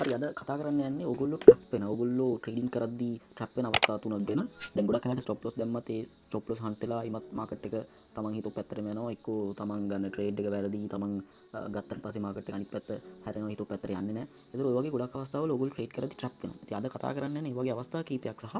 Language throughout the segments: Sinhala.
හරි, අද කතා කරන්න යන්නේ ඔයගොල්ලෝ ට්‍රැප් වෙන, ඔයගොල්ලෝ ට්‍රේඩින් කරද්දී ට්‍රැප් වෙන අවස්ථා තුනක් ගැන. දැන් ගොඩක් වෙලාවට ස්ටොප් ලොස් දැම්මත් ඒ ස්ටොප් ලොස් හන්ට් වෙලා ඉමත් මාකට් එක තමන් හිතුව පැත්තටම යනවා. එක්කෝ තමන් ගන්න ට්‍රේඩ් එක වැරදි, තමන් ගත්තට පස්සේ මාකට් එක අනිත් පැත්ත හැරෙනවා, හිතුව පැත්තට යන්නේ නැහැ. ඒතර ඔය වගේ ගොඩක් අවස්ථාවල ඔයගොල්ලෝ ට්‍රේඩ් කරද්දී ට්‍රැප් වෙනවා. ඉතින් අද කතා කරන්න යන්නේ මේ වගේ අවස්ථා කීපයක් සහ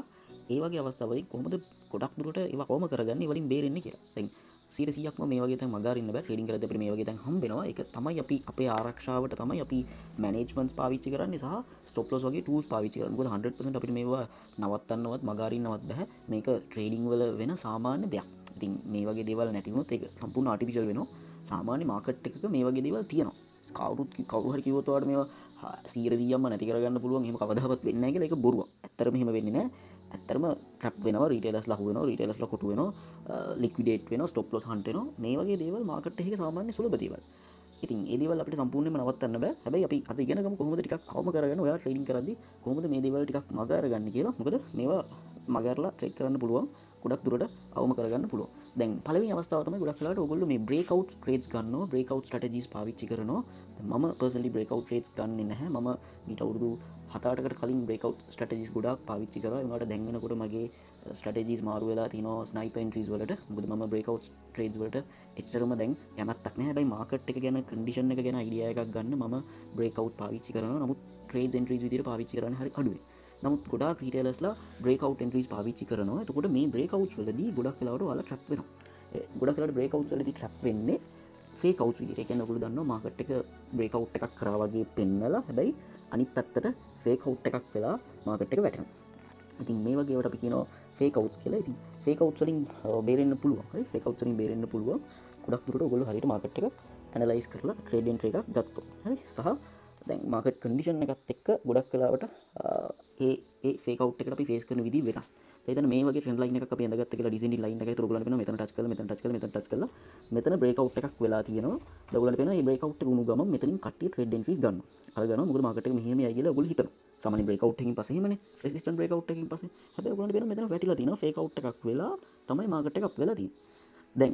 ඒ වගේ අවස්ථාවලදී කොහොමද ගොඩක් දුරට ඒවා කොහොම කරගන්නේ, ඒ වලින් බේරෙන්නේ කියලා. දැන් 100%ක්ම මේ වගේ තැන් මග අරින්න බෑ. ට්‍රේඩින් කරද්දී අපිට මේ වගේ තැන් හම්බ වෙනවා. ඒක තමයි අපි අපේ ආරක්ෂාවට තමයි අපි මැනේජ්මන්ට්ස් පාවිච්චි කරන්නේ සහ ස්ටොප් ලොස් වගේ ටූල්ස් පාවිච්චි කරන්නේ. මොකද 100% අපිට මේවා නවත්තන්නවත් මග අරින්නවත් බෑ. මේක ට්‍රේඩින් වල වෙන සාමාන්‍ය දෙයක්. ඉතින් මේ වගේ දේවල් නැති වුණොත් ඒක සම්පූර්ණ ආටිෆිෂල් වෙනවා. සාමාන්‍ය මාකට් එකක මේ වගේ දේවල් තියෙනවා. කවුරු හරි කිව්වොත් ඔයාලට මේවා 100%ක්ම නැති කරගන්න පුළුවන්, එහෙම කවදාවත් වෙන්නේ නැහැ කියලා, ඒක බොරුවක්. ඇත්තටම එහෙම වෙන්නේ නැහැ. ඇත්තටම ට්‍රැප් වෙනවා, රීටේලර්ස්ලා අහු වෙනවා, රීටේලර්ස්ලා කොටු වෙනවා, ලික්විඩේට් වෙනවා, ස්ටොප් ලොස් හන්ට් වෙනවා. මේ වගේ දේවල් මාකට් එකේ සාමාන්‍ය සුලභ දේවල්. ඉතින් ඒ දේවල් අපිට සම්පූර්ණයෙන්ම නවත්තන්න බෑ. හැබැයි අපි අද ඉගෙන ගමු කොහොමද ටිකක් අවම කරගෙන ඔයා ට්‍රේඩින් කරද්දී කොහොමද මේ දේවල් ටිකක් මග අරගන්නේ කියලා. මොකද මේවා මග අරලා ට්‍රේඩ් කරන්න පුළුවන්, ගොඩක් දුරට අවම කරගන්න පුළුවන්. දැන් පළවෙනි අවස්ථාව තමයි ගොඩක් වෙලාවට ඔයගොල්ලෝ මේ බ්‍රේක් අවුට් ට්‍රේඩ්ස් ගන්නවා, බ්‍රේක් අවුට් ස්ට්‍රැටජිස් පාවිච්චි කරනවා. දැන් මම පර්සනලි බ්‍රේක් අවුට් ට්‍රේඩ්ස් ගන්නෙ නැහැ. මම මීට අවුරුදු 7-8කට කලින් බ්‍රේක් අවුට් ස්ට්‍රැටජිස් ගොඩාක් පාවිච්චි කරා. ඒ වුණාට දැන් වෙනකොට මගේ ස්ට්‍රැටජිස් මාරු වෙලා තිනවා ස්නයිපර් එන්ට්‍රීස් වලට. මොකද මම බ්‍රේක් අවුට් ට්‍රේඩ්ස් වලට එච්චරම දැන් කැමැත්තක් නැහැ. හැබැයි මාකට් එක ගැන, කන්ඩිෂන් එක ගැන අයිඩියා එකක් ගන්න මම බ්‍රේක් අවුට් පාවිච්චි කරනවා. නමුත් ට්‍රේඩ්ස් එන්ට්‍රීස් විදිහට පාවිච්චි කරන්නේ හරි අඩුයි. නමුත් ගොඩාක් රීටේලර්ස්ලා බ්‍රේක් අවුට් එන්ට්‍රීස් පාවිච්චි කරනවා. එතකොට මේ බ්‍රේක් අවුට්ස් වලදී ගොඩක් වෙලාවට ඔයාලා ට්‍රැප් වෙනවා. ගොඩක් වෙලාවට බ්‍රේක් අවුට්ස් වලදී ට්‍රැප් වෙන්නේ ෆේක් අවුට්ස් විදිහට. ඒ කියන්නේ ඔයගොල්ලෝ දන්නවා මාකට් එක බ්‍රේක් අවුට් එකක් කරා වගේ පෙන්නලා හැබැයි අනිත් පැත්තට ෆේක් අවුට් එකක් වෙලා මාකට් එක වැටෙනවා. ඉතින් මේ වගේ ඒවාට අපි කියනවා ෆේක් අවුට්ස් කියලා. ඉතින් ෆේක් අවුට්ස් වලින් බේරෙන්න පුළුවන්. හරි, ෆේක් අවුට්ස් වලින් බේරෙන්න පුළුවන්. ගොඩක් දුරට ඔයගොල්ලෝ හරියට මාකට් එක ඇනලයිස් කරලා ට්‍රේඩ් එන්ට්‍රි එකක් ගත්තොත්. හරි, සහ දැන් මාකට් කන්ඩිෂන් එකත් එක්ක ගොඩක් වෙලාවට ඒ ඒ ෆේක් අවුට් එකට අපි ෆේස් කරන විදිහ වෙනස්. ඒ හිතන්න මේ වගේ ට්‍රෙන්ඩ් ලයින් එකක් අපි ඇඳගත්ත කියලා, ඩිසෙන්ඩින් ලයින් එකයි. ඒතර ඔයගොල්ලන්ට පේනවා මෙතන ටච් කරලා, මෙතන ටච් කරලා, මෙතන ටච් කරලා මෙතන බ්‍රේක් අවුට් එකක් වෙලා තියෙනවා. දැන් ඔයගොල්ලන්ට පේනවා මේ බ්‍රේක් අවුට් එක වුණු ගමන් මෙතනින් කට්ටිය ට්‍රේඩ් එන්ට්‍රීස් ගන්නවා. අර ගන්නවා, මොකද මාකට් එක මෙහෙම යයි කියලා ඔයගොල්ලෝ හිතනවා. සාමාන්‍ය බ්‍රේක් අවුට් එකකින් පස්සේ එහෙමනේ. රෙසිස්ටන්ට් බ්‍රේක් අවුට් එකකින් පස්සේ. හැබැයි ඔයගොල්ලන්ට පේනවා මෙතන වැටිලා තියෙනවා. ෆේක් අවුට් එකක් වෙලා තමයි මාකට් එක අප් වෙලා තියෙන්නේ. දැන්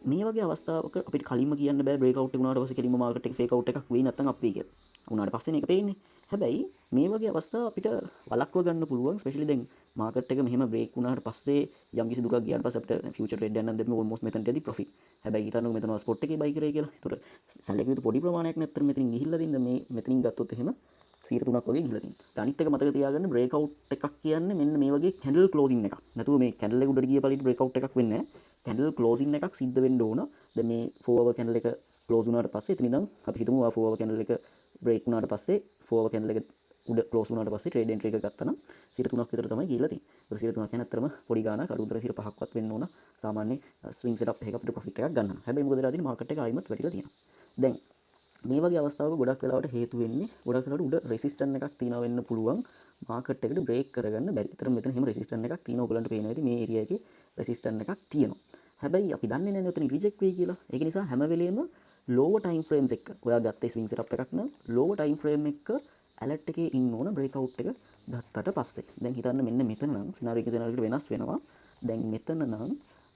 මේ වගේ අවස්ථාවක අපිට කලින්ම කියන්න බෑ බ්‍රේක් අවුට් එක වුණාට පස්සේ කෙලින්ම මාකට් එක ෆේක් අවුට් එකක් වෙයි නැත්නම් අප් වෙයි කියලා. වුණාට පස්සේනේ ඒක පේන්නේ. හැබැයි මේ වගේ අවස්ථා අපිට වළක්ව ගන්න පුළුවන්. ස්පෙෂලි දැන් මාකට් එක මෙහෙම බ්‍රේක් වුණාට පස්සේ යම් කිසි දුරක් ගියාට පස්සේ අපිට ෆියුචර් ට්‍රේඩ් යන්න දැන් ඔල්මෝස්ට් මෙතනට යද්දි ප්‍රොෆිට්. හැබැයි හිතන්නකෝ මෙතන ස්පොට් එකේ බයි කරේ කියලා. ඒතර සැලකිය යුතු පොඩි ප්‍රමාණයක් නැත්තර මෙතනින් ගිහිල්ලා දෙන්න, මේ මෙතනින් ගත්තොත් එහෙම 3%ක් වගේ ගිහිල්ලා තියෙනවා. දැන් අනිත් එක මතක තියාගන්න, බ්‍රේක් අවුට් එකක් කියන්නේ මෙන්න මේ වගේ කැන්ඩල් ක්ලෝසින් එකක්. නැතුව මේ කැන්ඩල් එක උඩට ගිය පළියට බ්‍රේක් අවුට් එකක් වෙන්නේ නැහැ. කැන්ඩල් ක්ලෝසින් එකක් සිද්ධ වෙන්න ඕන. දැන් මේ 4 hour candle එක ක්ලෝස් වුණාට පස්සේ එතන ඉඳන් අපි හිතමු ආ 4 hour candle එක බ්‍රේක් වුණාට පස්සේ, 4 hour candle එක උඩ ක්ලෝස් වුණාට පස්සේ ට්‍රේඩ් එන්ට්‍රි එක ගත්තා නම් 3%ක් විතර තමයි ගිහිල්ලා තියෙන්නේ. ඒක 3%ක් කියන්නේ ඇත්තටම පොඩි ගාණක්. අඩු උතර 5%ක්වත් වෙන්න ඕන සාමාන්‍ය ස්විං සෙටප් එකක අපිට ප්‍රොෆිට් එකක් ගන්න. හැබැයි මොකද වෙලා තියෙන්නේ? මාකට් එක ආයිමත් වැටිලා තියෙනවා. දැන් මේ වගේ අවස්ථාවක ගොඩක් වෙලාවට හේතු වෙන්නේ ගොඩක් වෙලාවට උඩ රෙසිස්ටන්ස් එකක් තියෙනවා වෙන්න පුළුවන්, මාකට් එකට බ්‍රේක් කරගන්න බැරි. ඒතර මෙතන එහෙම රෙසිස්ටන්ස් එකක් තියෙනවා. ඔයගොල්ලන්ට පේනවා ඇති මේ ඒරියා එකේ රෙසිස්ටන්ස් එකක් තියෙනවා. හැබැයි අපි දන්නේ නැහැ නේ ඔතන රිජෙක්ට් වෙයි කියලා. ඒක නිසා හැම වෙලේම ලෝවර් ටයිම් ෆ්‍රේම්ස් එක්ක ඔයා ගත්තේ ස්විං සෙටප් එකක් නම් ලෝවර් ටයිම් ෆ්‍රේම් එක ඇලර්ට් එකේ ඉන්න ඕන බ්‍රේක් අවුට් එක ගත්තට පස්සේ. දැන් හිතන්න මෙන්න මෙතන නම් සිනාරියෝ එක සිනාරියෝ එකට වෙනස් වෙනවා. දැන් මෙතන නම්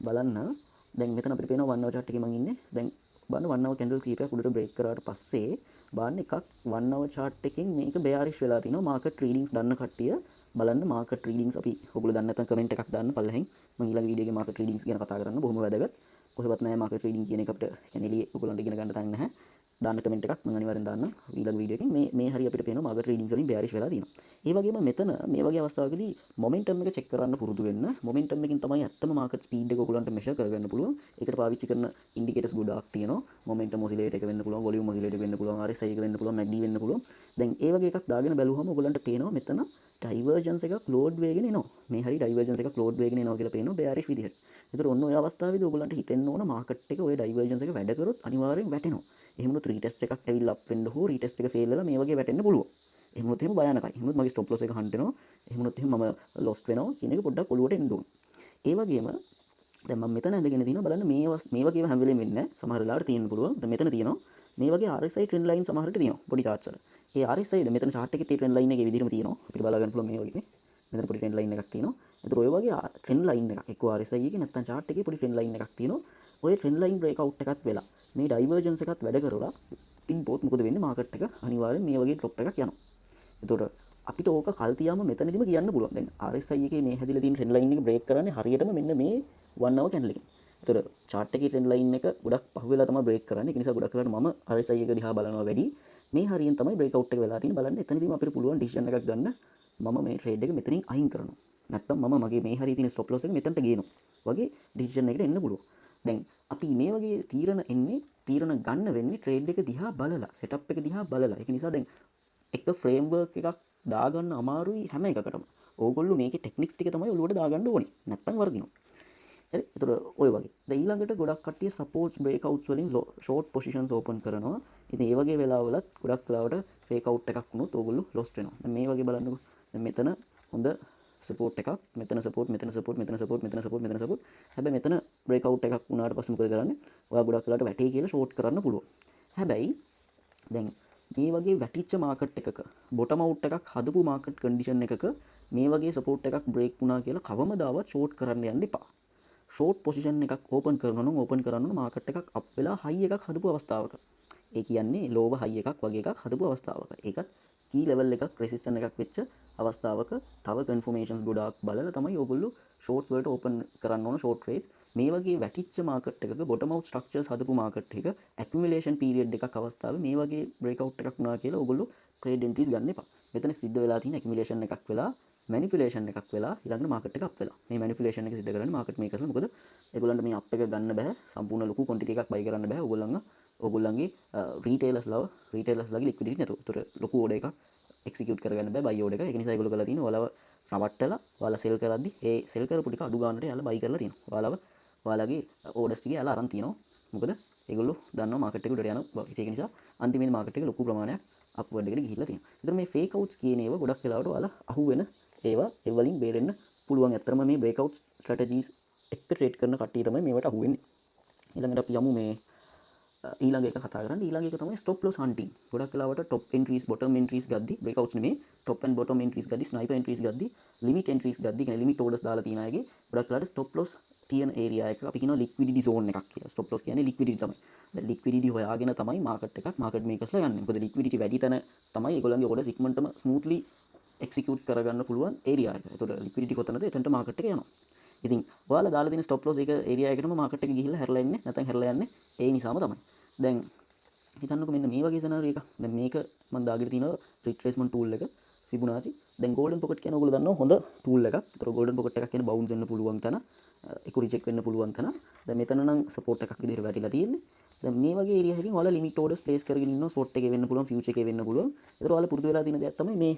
බලන්න, දැන් මෙතන අපිට පේනවා 1 hour chart එකේ මං ඉන්නේ. දැන් බලන්න 1 hour candle කීපයක් උඩට බ්‍රේක් කරාට පස්සේ බලන්න එකක් 1 hour chart එකෙන් මේක බෙයාරිෂ් වෙලා තිනවා. මාකට් රීඩින්ග්ස් දන්න කට්ටිය බලන්න මාකට් රීඩින්ග්ස් අපි ඔයගොල්ලෝ දන්නේ නැත්නම් කමෙන්ට් එකක් දාන්න පල්ලෙහෙන්. මං ඊළඟ වීඩියෝ එකේ මාකට් රීඩින්ග්ස් ගැන කතා කරන්න. බොහොම වැදගත්. කොහෙවත් නැහැ මාකට් රීඩින් කියන එක අපිට කියන්නේ එළියේ ඔයගොල්ලන්ට ඉගෙන ගන්න තැන නැහැ. දාන්න කමෙන්ට් එකක්, මම අනිවාර්යෙන් දාන්නම් ඊළඟ වීඩියෝ එකෙන්. මේ මේ හරිය අපිට පේනවා මාකට් රීඩින්ග්ස් වලින් බෙයාරිෂ් වෙලා තියෙනවා. ඒ වගේම මෙතන මේ වගේ අවස්ථාවකදී මොමන්ටම් එක චෙක් කරන්න පුරුදු වෙන්න. මොමන්ටම් එකෙන් තමයි ඇත්තම මාකට් ස්පීඩ් එක ඔයගොල්ලන්ට මෙෂර් කරගන්න පුළුවන්. ඒකට පාවිච්චි කරන ඉන්ඩිකේටර්ස් ගොඩාක් තියෙනවා. මොමන්ටම් ඔසිලේටර් එක වෙන්න පුළුවන්, වොලියුම් ඔසිලේටර් එක වෙන්න පුළුවන්, RSI එක වෙන්න පුළුවන්, MACD වෙන්න පුළුවන්. දැන් ඒ වගේ එකක් දාගෙන බැලුවම ඔයගොල්ලන්ට පේනවා මෙතන ඩයිවර්ජන්ස් එකක් ලෝඩ් වෙගෙන එනවා. මේ හරි ඩයිවර්ජන්ස් එකක් ලෝඩ් වෙගෙන එනවා කියලා පේනවා බෙයාරිෂ් විදිහට. ඒතර ඔන්න ඔය අවස්ථාවේදී ඔයගොල්ලන්ට හිතෙන්න ඕන මාකට් එක ඔය ඩයිවර්ජන්ස් එක වැඩ කරොත් අනිවාර්යෙන් වැටෙනවා. එහෙම වුණොත් රීටෙස්ට් එකක් ඇවිල්ලා අප් වෙන්න හෝ රීටෙස්ට් එක ෆේල් වෙලා මේ වගේ වැටෙන්න පුළුවන්. එහෙම වුණොත් එහෙම භයානකයි. එහෙම වුණොත් මගේ ස්ටොප් ලොස් එක හන්ට් වෙනවා. එහෙම වුණොත් එහෙම මම ලොස්ට් වෙනවා කියන එක පොඩ්ඩක් ඔලුවට එන්න ඕන. ඒ වගේම දැන් මම මෙතන ඇඳගෙන තිනවා බලන්න, මේ මේ වගේම හැම වෙලේම වෙන්නේ නැහැ. සමහර වෙලාවට තියෙන්න පුළුවන්. දැන් මෙතන තියෙනවා මේ වගේ RSI trend line සමහරට තියෙනවා පොඩි චාට්ස් වල. ඒ RSI ද මෙතන චාට් එකේ තියෙන ට්‍රෙන්ඩ් ලයින් එකේ විදිහටම තියෙනවා. අපිට බලා ගන්න පුළුවන් මේ වගේ නේ. මෙතන පොඩි ට්‍රෙන්ඩ් ලයින් එකක් තියෙනවා. ඒතර ඔය වගේ ට්‍රෙන්ඩ් ලයින් එකක් එක්ක RSI එකේ නැත්තම් චාට් එකේ පොඩි ට්‍රෙන්ඩ් ලයින් එකක් තියෙනවා. ඔය ට්‍රෙන්ඩ් ලයින් බ්‍රේක් අවුට් එකත් වෙලා මේ ඩයිවර්ජන්ස් එකත් වැඩ කරලා තිබ්බොත් මොකද වෙන්නේ? මාකට් එක අනිවාර්යෙන් මේ වගේ ඩ්‍රොප් එකක් යනවා. එතකොට අපිට ඕක කල් තියාම මෙතනදිම කියන්න පුළුවන්. දැන් RSI එකේ මේ හැදිලා තියෙන ට්‍රෙන්ඩ් ලයින් එක බ්‍රේක් කරන්නේ හරියටම මෙන්න මේ 1 hour candle එකෙන්. එතකොට චාට් එකේ ට්‍රෙන්ඩ් ලයින් එක ගොඩක් පහුවෙලා තමයි බ්‍රේක් කරන්නේ. ඒක නිසා ගොඩක් වෙලාවට මම RSI එක දිහා බලනවා වැඩි. මේ හරියෙන් තමයි බ්‍රේක් අවුට් එක වෙලා තියෙන්නේ. බලන්න, එතනදීම අපිට පුළුවන් ඩිසිෂන් එකක් ගන්න, මම මේ ට්‍රේඩ් එක මෙතනින් අයින් කරනවා. නැත්තම් මම මගේ මේ හරිය තියෙන ස්ටොප් ලොස් එක මෙතනට ගේනවා වගේ ඩිසිෂන් එකට එන්න පුළුවන්. දැන් අපි මේ වගේ තීරණ එන්නේ, තීරණ ගන්න වෙන්නේ ට්‍රේඩ් එක දිහා බලලා, සෙටප් එක දිහා බලලා. ඒක නිසා දැන් එක ෆ්‍රේම්වර්ක් එකක් දාගන්න අමාරුයි හැම එකකටම. ඕගොල්ලෝ මේකේ ටෙක්නික්ස් ටික තමයි ඔලුවට දාගන්න ඕනේ. නැත්තම් වරදිනවා. හරි. එතකොට ඔය වගේ. දැන් ඊළඟට ගොඩක් කට්ටිය සපෝට්ස් බ්‍රේක්අවුට්ස් වලින් ෂෝට් පොසිෂන්ස් ඕපන් කරනවා. ඉතින් ඒ වගේ වෙලාවලත් ගොඩක් වෙලාවට ෆේක් අවුට් එකක් වුණොත් ඕගොල්ලෝ ලොස්ට් වෙනවා. දැන් මේ වගේ බලන්නකෝ. දැන් මෙතන හොඳ සපෝට් එකක්, මෙතන සපෝට්, මෙතන සපෝට්, මෙතන සපෝට්, මෙතන සපෝට්, මෙතන සපෝට්. හැබැයි මෙතන බ්‍රේක් අවුට් එකක් වුණාට පස්සේ මොකද කරන්නේ? ඔයා ගොඩක් වෙලාවට වැටේ කියලා ෂෝට් කරන්න පුළුවන්. හැබැයි දැන් මේ වගේ වැටිච්ච මාකට් එකක, බොටම් අවුට් එකක් හදපු මාකට් කන්ඩිෂන් එකක, මේ වගේ සපෝට් එකක් බ්‍රේක් වුණා කියලා කවමදාවත් ෂෝට් කරන්න යන්න එපා. ෂෝට් පොසිෂන් එකක් ඕපන් කරනවා නම් ඕපන් කරන්න ඕන මාකට් එකක් අප් වෙලා හයි එකක් හදපු අවස්ථාවක. ඒ කියන්නේ ලෝවර් හයි එකක් වගේ එකක් හදපු අවස්ථාවක. ඒකත් කී ලෙවල් එකක් රෙසිස්ටන්ස් එකක් වෙච්ච අවස්ථාවක, තව කන්ෆර්මේෂන්ස් ගොඩාක් බලලා තමයි ඔයගොල්ලෝ ෂෝට්ස් වලට ඕපන් කරන්න ඕන ෂෝට් ට්‍රේඩ්ස්. මේ වගේ වැටිච්ච මාකට් එකක, බොටම් අවුට් ස්ට්‍රක්චර්ස් හදපු මාකට් එක, ඇකියුමුලේෂන් පීරියඩ් එකක් අවස්ථාවේ මේ වගේ බ්‍රේක් අවුට් එකක් වුණා කියලා ඔයගොල්ලෝ ට්‍රේඩ් එන්ට්‍රීස් ගන්න එපා. මෙතන සිද්ධ වෙලා තියෙන ඇකියුමුලේෂන් එකක් වෙලා, මැනිපියුලේෂන් එකක් වෙලා, ඊළඟට මාකට් එක අප් වෙලා. මේ මැනිපියුලේෂන් එක සිද්ධ කරන්නේ මාකට් මේකර්ස්ලා. මොකද ඒගොල්ලන්ට මේ අප් එක ගන්න බෑ. සම්පූර්ණ ලොකු ක්වොන්ටිටි එකක් බයි කරන්න බෑ. ඕගොල්ලන්ගේ රීටේලර්ස්ලාගේ ලික්විඩිටි නැතුව. ඒතර ලොකු ඕඩර් එකක් එක්සිකියුට් කරගන්න බෑ, බයි ඕඩර් එක. ඒක නිසා ඒගොල්ලෝ කරලා තියෙන්නේ ඔයාලව රවට්ටලා, ඔයාලා සෙල් කරද්දි ඒ සෙල් කරපු ටික අඩු ගානට එයාලා බයි කරලා තියෙනවා. ඔයාලගේ ඕඩර්ස් ටික එයාලා අරන් තියෙනවා. මොකද ඒගොල්ලෝ දන්නවා මාකට් එක උඩට යන බව. ඉතින් ඒක නිසා අන්තිමේදී මාකට් එක ලොකු ප්‍රමාණයක් අප්වර්ඩ් එකට ගිහිල්ලා තියෙනවා. ඒතර මේ ෆේක් අවුට්ස් කියන ඒවා ගොඩක් වෙලාවට ඔයාලා අහුවෙන ඒවා, ඒ වලින් බේරෙන්න පුළුවන්. ඇත්තටම මේ බ්‍රේක් අවුට් ස්ට්‍රැටජිස් එක්ක ට්‍රේඩ් කරන කට්ටිය තමයි මේවට අහුවෙන්නේ. ඊළඟට අපි යමු මේ ඊළඟ එක කතා කරන්න. ඊළඟ එක තමයි ස්ටොප් ලොස් හන්ටින්. ගොඩක් වෙලාවට ටොප් එන්ට්‍රීස්, බොටම් එන්ට්‍රීස් ගද්දි, බ්‍රේක් අවුට්ස් නෙමෙයි, ටොප් ඇන්ඩ් බොටම් එන්ට්‍රීස් ගද්දි, ස්නයිපර් එන්ට්‍රීස් ගද්දි, ලිමිට් එන්ට්‍රීස් ගද්දි, කියන්නේ ලිමිට් ඕඩර්ස් දාලා තියෙන අයගේ ගොඩක් වෙලාවට ස්ටොප් ලොස් තියෙන ඒරියා එක අපි කියනවා ලික්විඩිටි සෝන් එකක් කියලා. ස්ටොප් ලොස් කියන්නේ ලික්විඩිටි තමයි. දැන් ලික්විඩිටි හොයාගෙන තමයි මාකට් එකක් මාකට් මේකර්ස්ලා යන්නේ. මොකද ලික්විඩිටි වැඩි තැන තමයි ඒගොල්ලන්ගේ ඕඩර්ස් ඉක්මනටම ස්මූත්ලි එක්සිකියුට් කරගන්න පුළුවන් ඒරියා එක. ඒතකොට ලික්විඩිටි කොතනද, එතනට මාකට් එක යනවා. ඉතින් ඔයාලා දාලා තියෙන ස්ටොප් ලොස් එක ඒරියා එකටම මාකට් එක ගිහිල්ලා හැරලා එන්නේ නැත්නම් හැරලා යන්නේ ඒ නිසාම තමයි. දැන් හිතන්නකෝ මෙන්න මේ වගේ සෙනාරියෝ එකක්. දැන් මේක මම දාගෙන තියෙනවා රිට්‍රේස්මන්ට් ටූල් එක, ෆිබොනාචි. දැන් ගෝල්ඩන් පොකට් කියන්නේ ඔයගොල්ලෝ දන්නවා හොඳ ටූල් එකක්. ඒතර ගෝල්ඩන් පොකට් එකක් කියන්නේ බවුන්ස් වෙන්න පුළුවන් තැන, ඒක රිජෙක්ට් වෙන්න පුළුවන් තැන. දැන් මෙතන නම් සපෝට් එකක් විදිහට වැටිලා තියෙන්නේ. දැන් මේ වගේ ඒරියා එකකින් ඔයාලා ලිමිට් ඕඩර්ස් ප්ලේස් කරගෙන ඉන්නවා. ස්පොට් එකේ වෙන්න පුළුවන්, ෆියුචර් එකේ වෙන්න පුළුවන්. ඒතර ඔයාලා පුරුදු වෙලා තියෙන දෙයක් තමයි මේ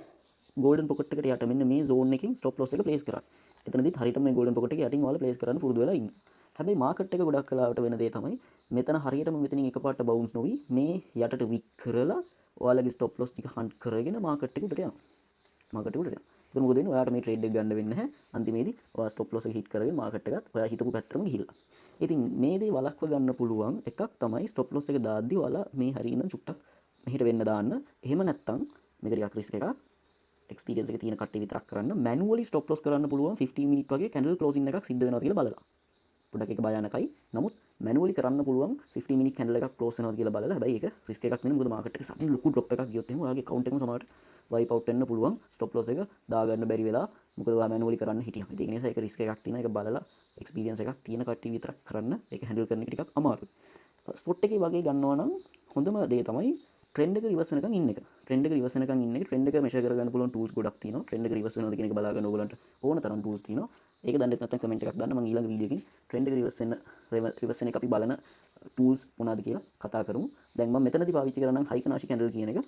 ගෝල්ඩන් පොකට් එකට යට මෙන්න මේ සෝන් එකෙන් ස්ටොප් ලොස් එක ප්ලේස් කරන්න. එතනදිත් හරියටම මේ ගෝල්ඩන් පොකට් එක යටින් ඔයාලා ප්ලේස් කරන්න පුරුදු වෙලා ඉන්නවා. හැබැයි මාකට් එක ගොඩක් වෙලාවට වෙන දේ තමයි මෙතන හරියටම මෙතනින් එකපාරට බවුන්ස් නොවි මේ යටට වික් කරලා ඔයාලගේ ස්ටොප් ලොස් ටික හන්ට් කරගෙන මාකට් එක උඩට යනවා. මාකට් එක උඩට යනවා. එතකොට මොකද වෙන්නේ? ඔයාට මේ ට්‍රේඩ් එක ගන්න වෙන්නේ නැහැ. අන්තිමේදී ඔයා ස්ටොප් ලොස් එක හිට් කරගෙන මාකට් එකත් ඔයා හිතපු පැත්තටම ගිහිල්ලා. ඉතින් මේ දේ වළක්ව ගන්න පුළුවන් එකක් තමයි ස්ටොප් ලොස් එක දාද්දි ඔයාලා මේ හරිය ඉඳන් චුට්ටක් මෙහෙට වෙන්න දාන්න. එහෙම නැත්තම් මේක ටිකක් රිස්ක් එකක්. එක්ස්පීරියන්ස් එක තියෙන කට්ටිය විතරක් කරන්න. මැනුවලි ස්ටොප් ලොස් කරන්න පුළුවන් 15 මිනිට් වගේ කැන්ඩල් ක්ලෝසින් එකක් සිද්ධ වෙනවද කියලා බලලා. පොඩ්ඩක් ඒක භයානකයි. නමුත් මැනුවලි කරන්න පුළුවන් 15 මිනිට් කැන්ඩල් එකක් ක්ලෝස් වෙනවද කියලා බලලා. හැබැයි ඒක රිස්ක් එකක් නෙමෙයි. මොකද මාකට් එක සඩන් ලොකු ඩ්‍රොප් එකක් ගියොත් එහෙම ඔයාගේ ඇකවුන්ට් එකම සමහරට වයිප් අවුට් වෙන්න පුළුවන් ස්ටොප් ලොස් එක දාගන්න බැරි වෙලා. මොකද ඔයා මැනුවලි කරන්න හිටියම. ඉතින් ඒක නිසා ඒක රිස්ක් එකක් තියෙනවා. ඒක බලලා එක්ස්පීරියන්ස් එකක් තියෙන කට්ටිය විතරක් කරන්න. ඒක හැන්ඩල් කරන එක ටිකක් අමාරුයි. ස්පොට් එකේ වගේ ගන්නවා නම් හොඳම දේ තමයි ට්‍රෙන්ඩ් එක රිවර්ස් වෙනකන් ඉන්න එක. ට්‍රෙන්ඩ් එක රිවර්ස් වෙනකන් ඉන්න එක. ට්‍රෙන්ඩ් එක මෙෂර් කරගන්න පුළුවන් ටූල්ස් ගොඩක් තියෙනවා. ට්‍රෙන්ඩ් එක රිවර්ස් වෙනවද කියන එක බලා ගන්න ඕගොල්ලන්ට ඕන තරම් ටූල්ස් තියෙනවා. ඒක දන්නේ නැත්නම් කමෙන්ට් එකක් දාන්න. මම ඊළඟ වීඩියෝ එකකින් ට්‍රෙන්ඩ් එක රිවර්ස් වෙන එක අපි බලන ටූල්ස් මොනවද කියලා කතා කරමු. දැන් මම මෙතනදී පාවිච්චි කරන්නම් හයිකනාෂි කැන්ඩල් කියන එක.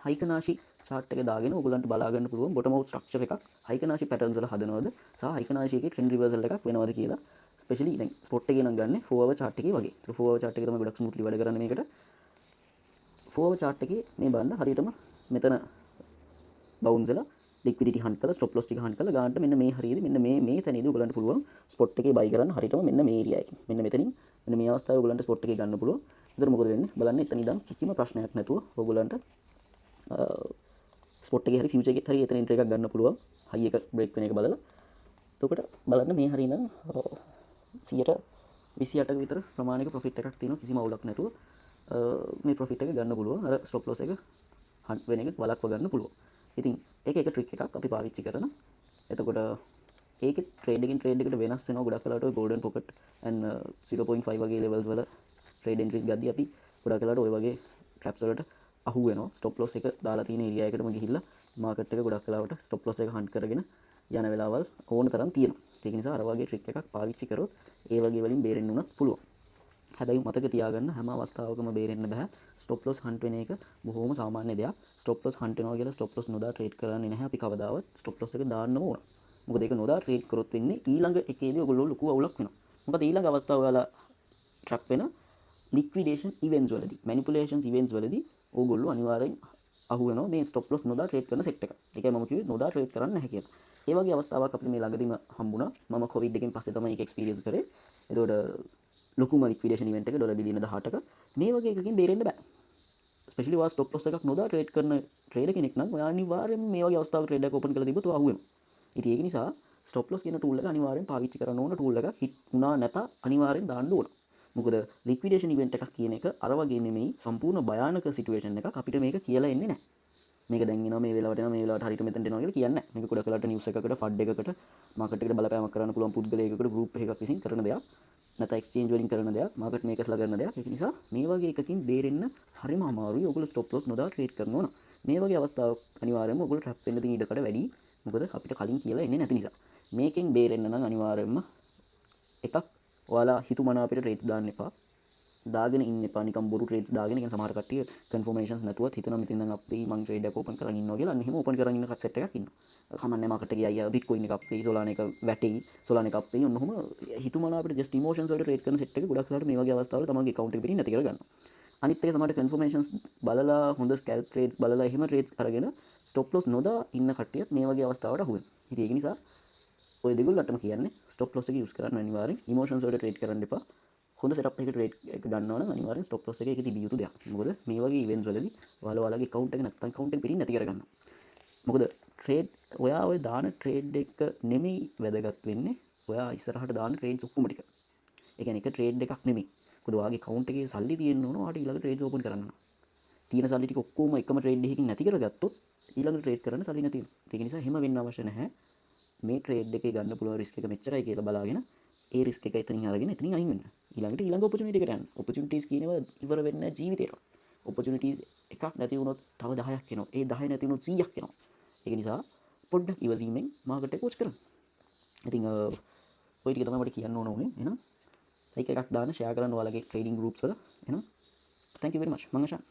හයිකනාෂි චාට් එක දාගෙන ඔයගොල්ලන්ට බලා ගන්න පුළුවන් බොටම් අවුට් ස්ට්‍රක්චර් එකක් හයිකනාෂි පැටර්න්ස් වල හදනවද සහ හයිකනාෂි එකේ ට්‍රෙන්ඩ් රිවර්සල් එකක් වෙනවද කියලා. ස්පෙෂලි දැන් ස්පොට් එකේ නම් ගන්නේ 4 hour chart එකේ වගේ. ඒක 4 hour chart එක තමයි ගොඩක් ස්මූත්ලි වැඩ කරන්නේ මේකට. 4 hour chart එකේ මේ බලන්න, හරියටම මෙතන බවුන්ස් වෙලා, ලික්විඩිටි හන්ට් කරලා, ස්ටොප් ලොස් ටික හන්ට් කරලා ගානට මෙන්න මේ හරියදී, මෙන්න මේ මේ තැනේදී ඔයගලන්ට පුළුවන් ස්පොට් එකේ බයි කරන්න. හරියටම මෙන්න මේ ඒරියා එකේ. මෙන්න මෙතනින්, මෙන්න මේ අවස්ථාවේ ඔයගලන්ට ස්පොට් එකේ ගන්න පුළුවන්. එතකොට මොකද වෙන්නේ? බලන්න, එතන ඉඳන් කිසිම ප්‍රශ්නයක් නැතුව ඔයගලන්ට ස්පොට් එකේ හරි ෆියුචර් එකෙත් හරි එතන එන්ට්‍රි එකක් ගන්න පුළුවන් හයි එක බ්‍රේක් වෙන එක බලලා. එතකොට බලන්න, මේ හරිය ඉඳන් 128ක විතර ප්‍රමාණයක ප්‍රොෆිට් එකක් තියෙනවා. කිසිම අවුලක් නැතුව මේ ප්‍රොෆිට් එක ගන්න පුළුවන්. අර ස්ටොප් ලොස් එක හන්ට් වෙන එක වළක්ව ගන්න පුළුවන්. ඉතින් ඒක එක ට්‍රික් එකක් අපි පාවිච්චි කරන. එතකොට ඒකෙත් ට්‍රේඩ් එකකින් ට්‍රේඩ් එකට වෙනස් වෙනවා. ගොඩක් වෙලාවට ඔය ගෝල්ඩන් පොකට් ඇන්ඩ් 0.5 වගේ ලෙවල්ස් වල ට්‍රේඩ් එන්ට්‍රීස් ගද්දි අපි ගොඩක් වෙලාවට ඔය වගේ ට්‍රැප්ස් වලට අහු වෙනවා. ස්ටොප් ලොස් එක දාලා තියෙන ඒරියා එකටම ගිහිල්ලා මාකට් එක ගොඩක් වෙලාවට ස්ටොප් ලොස් එක හන්ට් කරගෙන යන වෙලාවල් ඕන තරම් තියෙනවා. ඒක නිසා අර වගේ ට්‍රික් එකක් පාවිච්චි කරොත් ඒ වගේ වලින් බේරෙන්න උනත් පුළුවන්. හැබැයි මතක තියාගන්න, හැම අවස්ථාවකම බේරෙන්න බෑ. ස්ටොප් ලොස් හන්ට් වෙන එක බොහොම සාමාන්‍ය දෙයක්. ස්ටොප් ලොස් හන්ට් වෙනවා කියලා ස්ටොප් ලොස් නොදා ට්‍රේඩ් කරන්නේ නැහැ අපි කවදාවත්. ස්ටොප් ලොස් එක දාන්නම ඕන. මොකද ඒක නොදා ට්‍රේඩ් කරොත් වෙන්නේ ඊළඟ එකේදී ඔයගොල්ලෝ ලොකු අවුලක් වෙනවා. මොකද ඊළඟ අවස්ථාව ඔයාලා ට්‍රැප් වෙන ලික්විඩේෂන් ඉවෙන්ට්ස් වලදී, මැනිපියුලේෂන්ස් ඉවෙන්ට්ස් වලදී ඕගොල්ලෝ අනිවාර්යෙන් අහු වෙනවා මේ ස්ටොප් ලොස් නොදා ට්‍රේඩ් කරන සෙට් එක. ඒකයි මම කිව්වේ නොදා ට්‍රේඩ් කරන්න නැහැ කියලා. ඒ වගේ අවස්ථාවක් අපිට මේ ළඟදීම හම්බුණා. මම කොවිඩ් එකෙන් පස්සේ තමයි ඒක එක්ස්පීරියන්ස් කරේ. එතකොට ලොකුම ලික්විඩේෂන් ඉවෙන්ට් එක ඩොලර් බිලියන 18ක. මේ වගේ එකකින් බේරෙන්න බෑ. ස්පෙෂලි ඔයා ස්ටොප් ලොස් එකක් නොදා ට්‍රේඩ් කරන ට්‍රේඩර් කෙනෙක් නම් ඔයා අනිවාර්යයෙන්ම මේ වගේ අවස්ථාවක ට්‍රේඩ් එකක් ඕපන් කරලා තිබ්බොත් ඔයා අහු වෙනවා. ඉතින් ඒක නිසා ස්ටොප් ලොස් කියන ටූල් එක අනිවාර්යෙන් පාවිච්චි කරන්න ඕන ටූල් එකක්. හිට් වුණා නැත අනිවාර්යෙන් දාන්න ඕන. මොකද ලික්විඩේෂන් ඉවෙන්ට් එකක් කියන එක අර වගේ නෙමෙයි, සම්පූර්ණ භයානක සිටුේෂන් එකක්. අපිට මේක කියලා එන්නේ නැහැ. මේක දැන් එනවා, මේ වෙලාවට එනවා, මේ වෙලාවට හරියට මෙතනට එනවා කියලා කියන්නේ නැහැ. මේක ගොඩක් වෙලාවට නිවුස් එකකට, ෆඩ් එකකට, මාකට් එකට බලපෑමක් කරන්න පුළුවන් පුද්ගලයෙකුට, ගෲප් එකක් විසින් කරන දෙයක්. නැත්නම් එක්ස්චේන්ජ් වලින් කරන දෙයක්, මාකට් මේකර්ස්ලා කරන දෙයක්. ඒක නිසා මේ වගේ එකකින් බේරෙන්න හරිම අමාරුයි. ඔයගොල්ලෝ ස්ටොප් ලොස් නොදා ට්‍රේඩ් කරනවා නම් මේ වගේ අවස්ථාවක් අනිවාර්යයෙන්ම ඔයගොල්ලෝ ට්‍රැප් වෙන්න තියෙන ඉඩකඩ වැඩි. මොකද අපිට කලින් කියලා එන්නේ නැති නිසා. මේකෙන් බේරෙන්න නම් අනිවාර්යයෙන්ම එකක්, ඔයාලා හිතුමනාපෙට ට්‍රේඩ්ස් දාන්න එපා. දාගෙන ඉන්න එපා නිකන් බොරු ට්‍රේඩ්ස් දාගෙන. කියන්නේ සමහර කට්ටිය කන්ෆර්මේෂන්ස් නැතුවත් හිතනවා මෙතන ඉඳන් අප් වෙයි, මං ට්‍රේඩ් එකක් ඕපන් කරන් ඉන්නවා කියලා. අන්න එහෙම ඕපන් කරන් ඉන්න සෙට් එකක් ඉන්නවා. කමන්නේ මාකට් එකේ අයියා බිට්කොයින් එක අප් වෙයි, සොලානා එක වැටෙයි, සොලානා එක අප් වෙයි. ඔන්න ඔහොම හිතුමනාපෙට ජස්ට් ඉමෝෂන්ස් වලට ට්‍රේඩ් කරන සෙට් එක ගොඩක් වෙලාවට මේ වගේ අවස්ථාවල තමන්ගේ ඇකවුන්ට් එක පිටින් නැති කර ගන්නවා. අනිත් එක, සමහරට කන්ෆර්මේෂන්ස් බලලා, හොඳ ස්කැල්ප් ට්‍රේඩ්ස් බලලා, එහෙම ට්‍රේඩ්ස් අරගෙන ස්ටොප් ලොස් නොදා ඉන්න කට්ටියත් මේ වගේ අවස්ථාවට අහු වෙනවා. ඉතින් ඒක නිසා ඔය දෙගොල්ලන්ටම කියන්නේ ස්ටොප් ලොස් එක යූස් කරන්න අනිවාර්යෙන්. ඉමෝෂන්ස් වලට ට්‍රේඩ් කරන්න එපා. හොඳ සෙටප් එකක ට්‍රේඩ් එක ගන්නවා නම් අනිවාර්යෙන් ස්ටොප් ලොස් එක ඒකේ තිබිය යුතු දෙයක්. මොකද මේ වගේ ඉවෙන්ට්ස් වලදී ඔයාලා ඔයාලගේ ඇකවුන්ට් එක නැත්තම් ඇකවුන්ට් එක පිටින් නැති කරගන්නවා. මොකද ට්‍රේඩ් ඔයා ඔය දාන ට්‍රේඩ් එක නෙමෙයි වැදගත් වෙන්නේ, ඔයා ඉස්සරහට දාන ට්‍රේඩ්ස් ඔක්කොම ටික. ඒ කියන්නේ එක ට්‍රේඩ් එකක් නෙමෙයි. මොකද ඔයාගේ ඇකවුන්ට් එකේ සල්ලි තියෙන්න ඕන ඔයාට ඊළඟ ට්‍රේඩ්ස් ඕපන් කරන්න නම්. තියෙන සල්ලි ටික ඔක්කොම එකම ට්‍රේඩ් එකකින් නැති කරගත්තොත් ඊළඟ ට්‍රේඩ් කරන්න සල්ලි නැති වෙනවා. ඒක නිසා එහෙම වෙන්න අවශ්‍ය නැහැ. මේ ට්‍රේඩ් එකේ ගන්න පුළුවන් රිස්ක් එක මෙච්චරයි කියලා බලාගෙන ඒ රිස්ක් එක එතනින් අරගෙන එතනින් අයින් වෙන්න. ඊළඟට ඊළඟ ඔපචුනිටි එකට යන්න. ඔපචුනිටිස් කියන ඒවා ඉවර වෙන්නේ නැහැ ජීවිතේට. ඔපචුනිටිස් එකක් නැති වුණොත් තව 10ක් එනවා. ඒ 10 නැති වුණොත් 100ක් එනවා. ඒක නිසා පොඩ්ඩක් ඉවසීමෙන් මාකට් එක වොච් කරන්න. ඉතින් ඔය ටික තමයි මට කියන්න ඕන වුණේ. එහෙනම් ලයික් එකක් දාන්න, ෂෙයා කරන්න ඔයාලගේ ට්‍රේඩින් ගෲප්ස් වල. එහෙනම් thank you very much. මං අශාන්.